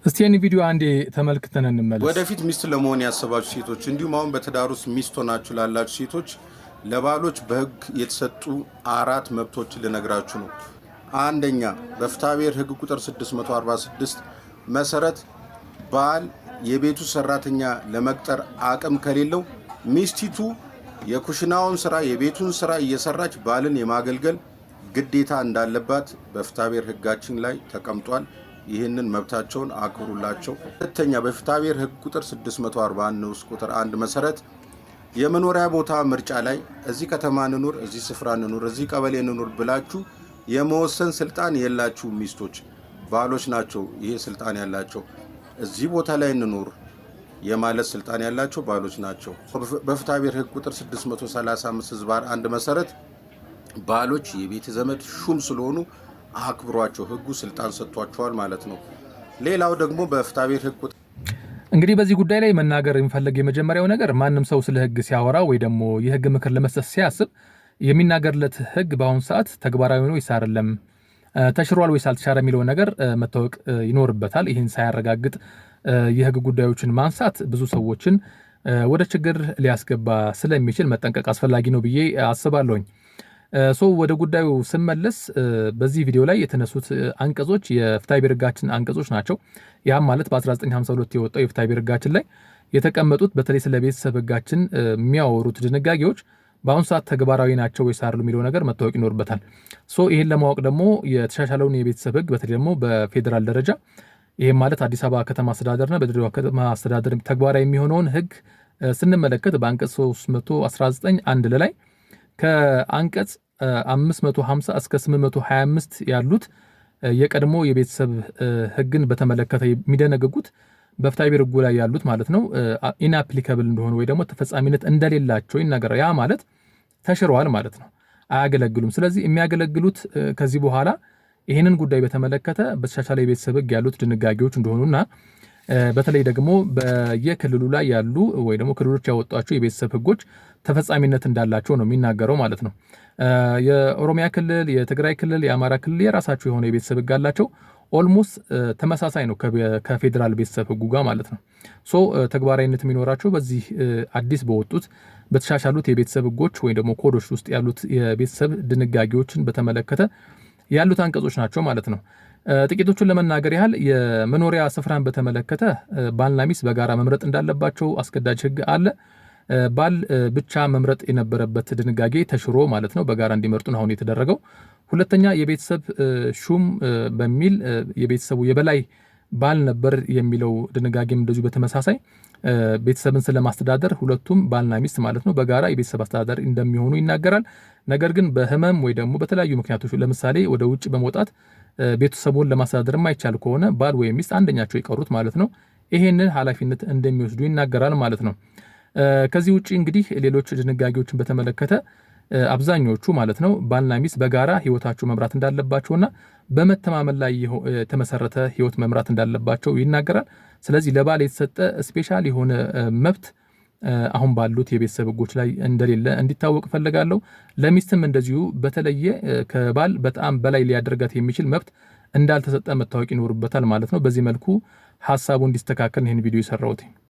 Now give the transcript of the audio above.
እስቲ ይህን ቪዲዮ አንዴ ተመልክተን እንመለስ። ወደፊት ሚስት ለመሆን ያሰባችሁ ሴቶች፣ እንዲሁም አሁን በትዳር ውስጥ ሚስት ሆናችሁ ላላችሁ ሴቶች ለባሎች በሕግ የተሰጡ አራት መብቶችን ልነግራችሁ ነው። አንደኛ፣ በፍትሐብሔር ሕግ ቁጥር 646 መሰረት ባል የቤቱ ሰራተኛ ለመቅጠር አቅም ከሌለው ሚስቲቱ የኩሽናውን ስራ፣ የቤቱን ስራ እየሰራች ባልን የማገልገል ግዴታ እንዳለባት በፍትሐብሔር ሕጋችን ላይ ተቀምጧል። ይህንን መብታቸውን አክብሩላቸው። ሁለተኛ፣ በፍትሐብሔር ሕግ ቁጥር 641 ንዑስ ቁጥር 1 መሰረት የመኖሪያ ቦታ ምርጫ ላይ እዚህ ከተማ እንኑር፣ እዚህ ስፍራ እንኑር፣ እዚህ ቀበሌ እንኑር ብላችሁ የመወሰን ስልጣን የላችሁ። ሚስቶች፣ ባሎች ናቸው ይሄ ስልጣን ያላቸው። እዚህ ቦታ ላይ እንኑር የማለት ስልጣን ያላቸው ባሎች ናቸው። በፍትሐብሔር ሕግ ቁጥር 635 ህዝባር 1 መሰረት ባሎች የቤተ ዘመድ ሹም ስለሆኑ አክብሯቸው፣ ሕጉ ስልጣን ሰጥቷቸዋል ማለት ነው። ሌላው ደግሞ በፍትሐብሔር ሕግ ቁጥር እንግዲህ በዚህ ጉዳይ ላይ መናገር የሚፈለግ የመጀመሪያው ነገር ማንም ሰው ስለ ህግ ሲያወራ ወይ ደግሞ የህግ ምክር ለመስጠት ሲያስብ የሚናገርለት ህግ በአሁኑ ሰዓት ተግባራዊ ነው ወይስ አይደለም፣ ተሽሯል ወይስ አልተሻረ የሚለውን ነገር መታወቅ ይኖርበታል። ይህን ሳያረጋግጥ የህግ ጉዳዮችን ማንሳት ብዙ ሰዎችን ወደ ችግር ሊያስገባ ስለሚችል መጠንቀቅ አስፈላጊ ነው ብዬ አስባለሁኝ። So ወደ ጉዳዩ ስመለስ በዚህ ቪዲዮ ላይ የተነሱት አንቀጾች የፍትሐብሔር ሕጋችን አንቀጾች ናቸው። ያም ማለት በ1952 የወጣው የፍትሐብሔር ሕጋችን ላይ የተቀመጡት በተለይ ስለ ቤተሰብ ሕጋችን የሚያወሩት ድንጋጌዎች በአሁኑ ሰዓት ተግባራዊ ናቸው ወይስ አይደሉም የሚለው ነገር መታወቅ ይኖርበታል። So ይህን ለማወቅ ደግሞ የተሻሻለውን የቤተሰብ ሕግ በተለይ ደግሞ በፌዴራል ደረጃ፣ ይህም ማለት አዲስ አበባ ከተማ አስተዳደርና በድሬዳዋ ከተማ አስተዳደር ተግባራዊ የሚሆነውን ሕግ ስንመለከት በአንቀጽ 319 1 ላይ ከአንቀጽ 550 እስከ 825 ያሉት የቀድሞ የቤተሰብ ሕግን በተመለከተ የሚደነግጉት በፍትሐብሔር ሕጉ ላይ ያሉት ማለት ነው inapplicable እንደሆኑ ወይ ደግሞ ተፈጻሚነት እንደሌላቸው ይናገራል። ያ ማለት ተሽረዋል ማለት ነው፣ አያገለግሉም። ስለዚህ የሚያገለግሉት ከዚህ በኋላ ይህንን ጉዳይ በተመለከተ በተሻሻለ የቤተሰብ ሕግ ያሉት ድንጋጌዎች እንደሆኑና በተለይ ደግሞ በየክልሉ ላይ ያሉ ወይ ደግሞ ክልሎች ያወጧቸው የቤተሰብ ሕጎች ተፈጻሚነት እንዳላቸው ነው የሚናገረው ማለት ነው። የኦሮሚያ ክልል፣ የትግራይ ክልል፣ የአማራ ክልል የራሳቸው የሆነ የቤተሰብ ሕግ አላቸው። Almost ተመሳሳይ ነው ከፌዴራል ቤተሰብ ሕጉ ጋር ማለት ነው። So ተግባራዊነት የሚኖራቸው በዚህ አዲስ በወጡት በተሻሻሉት የቤተሰብ ሕጎች ወይም ደግሞ ኮዶች ውስጥ ያሉት የቤተሰብ ድንጋጌዎችን በተመለከተ ያሉት አንቀጾች ናቸው ማለት ነው። ጥቂቶቹን ለመናገር ያህል የመኖሪያ ስፍራን በተመለከተ ባልና ሚስት በጋራ መምረጥ እንዳለባቸው አስገዳጅ ሕግ አለ። ባል ብቻ መምረጥ የነበረበት ድንጋጌ ተሽሮ ማለት ነው በጋራ እንዲመርጡ ነው አሁን የተደረገው። ሁለተኛ፣ የቤተሰብ ሹም በሚል የቤተሰቡ የበላይ ባል ነበር የሚለው ድንጋጌም እንደዚሁ በተመሳሳይ ቤተሰብን ስለማስተዳደር ሁለቱም ባልና ሚስት ማለት ነው በጋራ የቤተሰብ አስተዳደር እንደሚሆኑ ይናገራል። ነገር ግን በህመም ወይ ደግሞ በተለያዩ ምክንያቶች፣ ለምሳሌ ወደ ውጭ በመውጣት ቤተሰቡን ለማስተዳደር የማይቻል ከሆነ ባል ወይም ሚስት አንደኛቸው የቀሩት ማለት ነው ይሄንን ኃላፊነት እንደሚወስዱ ይናገራል ማለት ነው። ከዚህ ውጭ እንግዲህ ሌሎች ድንጋጌዎችን በተመለከተ አብዛኞቹ ማለት ነው ባልና ሚስት በጋራ ህይወታቸው መምራት እንዳለባቸውና በመተማመን ላይ የተመሰረተ ህይወት መምራት እንዳለባቸው ይናገራል። ስለዚህ ለባል የተሰጠ special የሆነ መብት አሁን ባሉት የቤተሰብ ህጎች ላይ እንደሌለ እንዲታወቅ እፈልጋለሁ። ለሚስትም እንደዚሁ በተለየ ከባል በጣም በላይ ሊያደርጋት የሚችል መብት እንዳልተሰጠ መታወቅ ይኖርበታል ማለት ነው። በዚህ መልኩ ሀሳቡ እንዲስተካከል ይህን ቪዲዮ የሰራሁት።